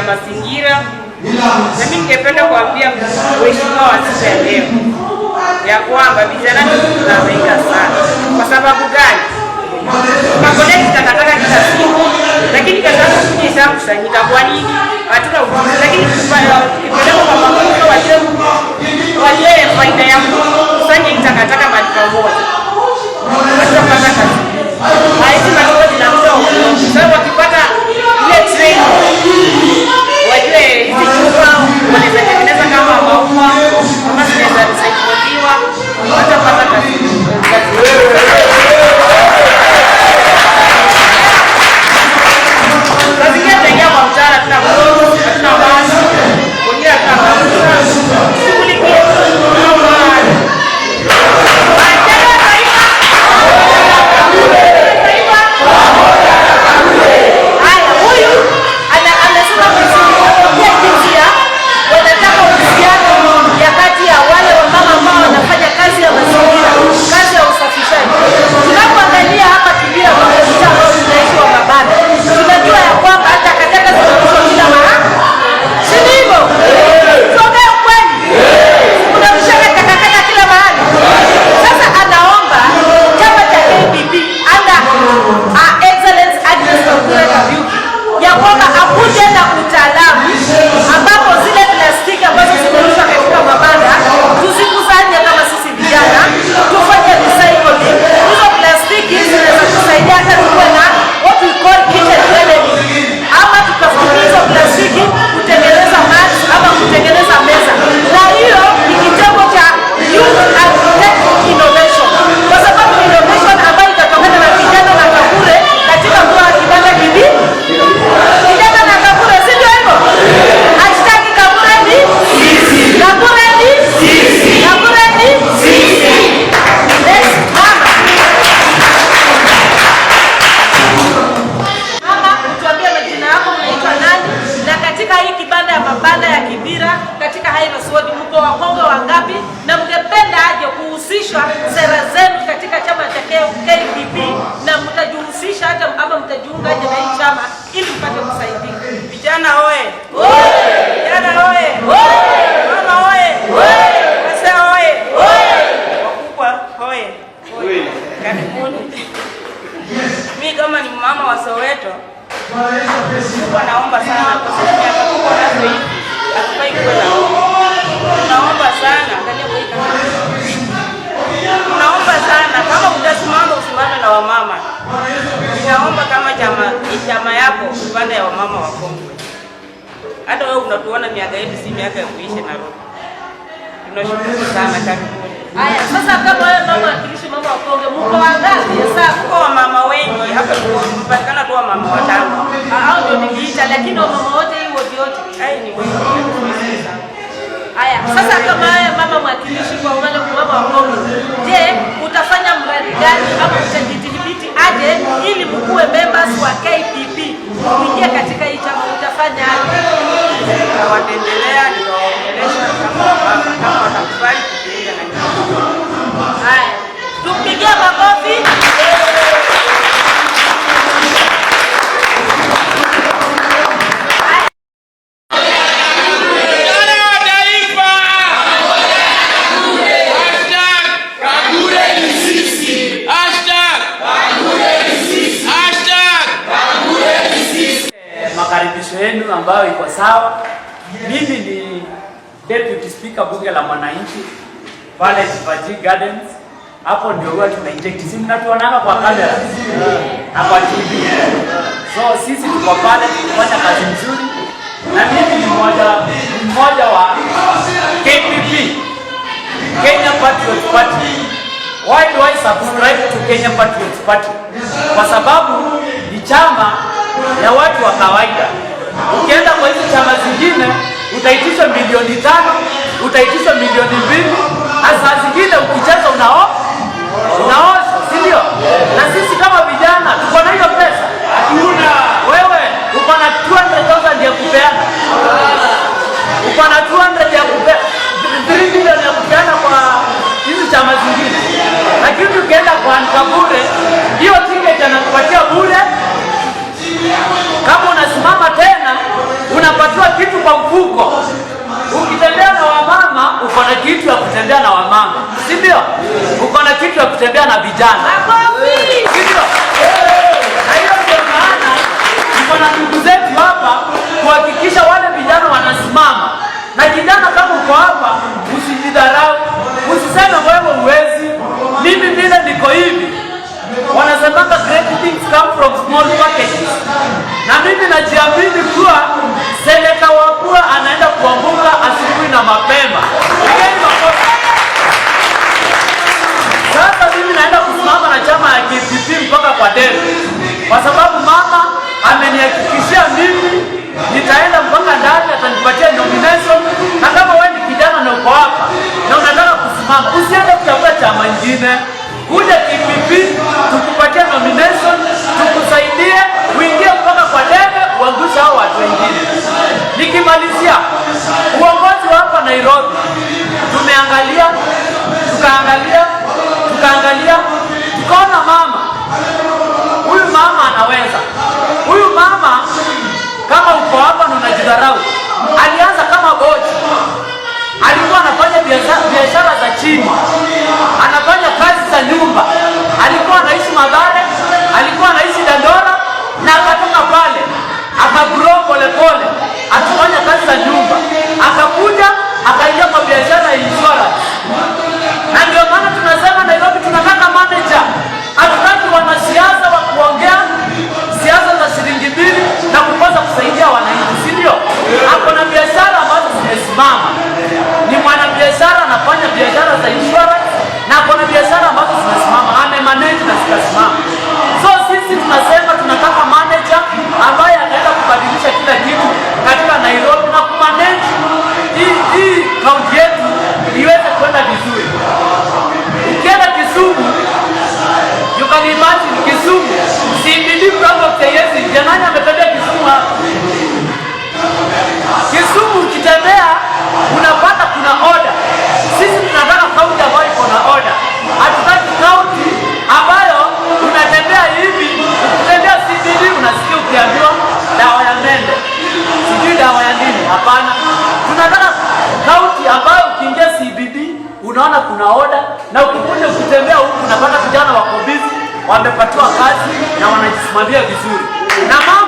mazingira, na mimi ningependa kuambia mheshimiwa wa siku ya leo ya kwamba vijana tunahangaika sana. Kwa sababu gani? Tunacollect takataka kila siku, lakini kazi yako kuja ishakusanyika. Kwa nini? Hatuna ujuzi, lakini tukipelekwa kwa mafunzo, wajue faida ya kukusanya hii takataka mahali pamoja, hatutapata kazi. Hizi machupa zinakuja ovyo. Sasa wakipata ile training, wajue hizi chupa wanaweza tengeneza kama maua ama zinaweza recycliwa, watapata kazi. Saa zingine tunaingia kwa mchana, hatuna clothes, hatuna maji, wengine hatuna mafuta. Shughulikie. Vijana taifa! Taifa! Haya, huyu amesema vizuri, ameongea jinsi ya wanataka uhusiano ya kati ya wale wamama ambao wanafanya kazi ya mazingira, kazi ya usafishaji. Tunapoangalia hapa Kibera, kwa mtaa ambao tunaishi wa mabanda, tunajua ya kwamba takataka zinarushwa kila mahali, si ndivyo? Tuongee ukweli, kunarushaga takataka kila mahali. Sasa anaomba chama cha KPP under Her Excellence Agnes Wagure Kariuki ya kwamba akuje na utaalamu ambapo zile plastiki ambazo zimerushwa katika mabanda tuzikusanye kama sisi vijana, tufanye recycling. Hizo plastiki zinaweza tusaidia hata tukuwe na what we call kitchen gardening, ama tukatumia hizo plastiki kutengeneza mats ama kutengeneza meza, na hiyo ni kitengo cha youth and tech innovation, kwa sababu innovation ambayo itatokana na vijana na Kagure katika mtaa wa Kibanda Kibi, vijana na Kagure, si ndio hivyo? #KagureNi Kagure ni Kagure ni Next, mama. Mama, utuambie majina yako, unaitwa nani? Na katika hii kibanda ya mabanda ya Kibera katika Highlands Ward mko wakongwe wangapi, na mngependa aje kuhusishwa sera zenu katika chama cha KPP, na mtajihusisha hata ama mtajiunga aje na hii chama ili mpate kusaidika? Vijana oye! Vijana oye! Mama oye! Wazee oye! Wakubwa oye! Karibuni. Mi kama ni mama wa Soweto, kubwa naomba sana kwa sababu miaka tuko nazo hivi, hatufai kuwa na tunaomba sana, tunaomba sana kama utasimama usimame na wamama. Ninaomba kama chama yako upande ya wamama wakongwe. Hata wewe unatuona miaka yetu si miaka ya kuishi Nairobi. Tunashukuru sana, karibuni. Haya, sasa kama wewe mama wakilishi mama wakongwe, mko wangapi? Hesabu. Tuko wamama wengi hapa, tumepatikana tu wamama watano. Hao ndio niliita, lakini wamama wote hii wodi yote. Ai, ni wengi sana. Haya, sasa kama wewe mama mwakilishi kwa wale mama wakongwe, je, utafanya mradi gani ama utajidhibiti aje ili mkuwe members wa KPP muingie katika hii chama, utafanya aje? Nitawatembelea, nitawaongelesha kama wamama, kama watakubali kujiunga na mimi. Haya, tumpigie makofi. Vijana wa taifa! #KagureNiSisi! #! Makaribisho yenu ambayo iko sawa. Mimi ni Deputy Speaker Bunge la Mwananchi pale Jivaji Gardens. Hapo ndio huwa tuna inject. Si mnatuonanga kwa kamera na kwa TV. So sisi tuko pale tukifanya kazi nzuri, na mimi ni mmoja wa KPP, Kenya Patriots Party. Why do I subscribe to Kenya Patriots Party? Kwa sababu ni chama ya watu wa kawaida. Ukienda kwa hizi chama zingine utaitishwa milioni 5, utaitishwa milioni 2, hasa zingine ukicheza unaoshwa, si ndio? Na sisi kama vijana tuko na hiyo pesa? Hatuna. Wewe uko na 200,000 ya kupeana, uko na 200 ya kupeana, 3 million ya kupeana kwa hizi chama zingine, lakini ukienda kwa Kagure hiyo ticket anakupatia bure. Kama unasimama tena unapatiwa kwa mfuko. Ukitembea na wamama uko na kitu ya kutembea na wamama, si ndio? Uko na kitu ya kutembea na vijana, si ndio? Na hiyo ndio maana tuko na ndugu zetu hapa kuhakikisha wale vijana wanasimama. Na kijana, kama uko hapa, usijidharau, usiseme wewe huwezi, mimi vile niko hivi. Wanasemanga great things come from small packages, na mimi najiamini kuwa Seneta Wambua anaenda kuanguka asubuhi na mapema. Pigeni makofi. Sasa mimi naenda kusimama na chama ya KPP mpaka kwa debe, kwa sababu mama amenihakikishia mimi nitaenda mpaka ndani, atanipatia nomination. Na kama wewe ni kijana na uko hapa na unataka kusimama, usiende kutafuta chama ingine, kuja KPP tukupatie nomination, tukusaidie uingie mpaka kwa debe, uangushe hao watu wengine. Nikimalizia, uongozi wa hapa Nairobi tumeangalia, tukaangalia, tukaangalia, tukaona mama huyu, mama anaweza. Huyu mama, kama uko hapa na unajidharau, alianza kama bochi, alikuwa anafanya biashara za chini, anafanya kazi za nyumba, alikuwa anaishi Mathare, alikuwa anaishi Dandora, na akatoka pale akagrow polepole, akifanya kazi za nyumba, akakuja akaingia kwa biashara ya insurance. Na ndio maana tunasema Nairobi tunataka manager, hatutaki wanasiasa wa kuongea siasa za shilingi 2 na kukosa kusaidia wananchi, si ndio? Ako na biashara ambazo zimesimama, ni mwanabiashara anafanya biashara za insurance na ako na biashara ambazo zimesimama, amemanage na zikasimama. So sisi tunasema tunataka manager ambaye ataenda kubadilisha kila kitu katika Nairobi na kumanage hii kaunti yetu iweze kwenda vizuri. Ukienda Kisumu, you can imagine Kisumu, CBD Probox haiwezi. Nani ametembea Kisumu hapa? Kisumu ukitembea unapata kuna order. Sisi tunataka kaunti ambayo iko na order. Hatutaki kaunti ambayo unatembea hivi, ukitembea CBD unasikia ukiambiwa dawa ya mende, sijui dawa ya nini. Hapana, tunataka kaunti ambayo ukiingia CBD unaona kuna order, na ukikuja ukitembea huku unapata vijana wako busy, wamepatiwa kazi na wanajisimamia vizuri na mama